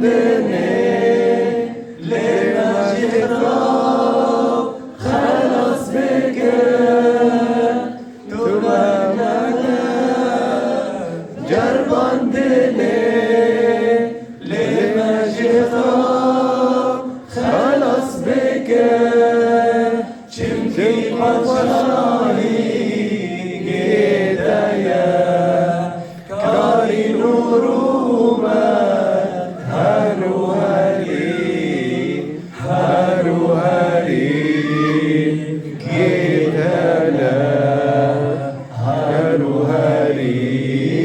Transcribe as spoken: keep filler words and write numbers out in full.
dinê, lê me jê xelas bike. Tu me nede ceribandinê, lê me jê xelas bike. Çimkî padşahî gê te ye, karî nûr û me her û herî, her û herî gê te ne, her û herî.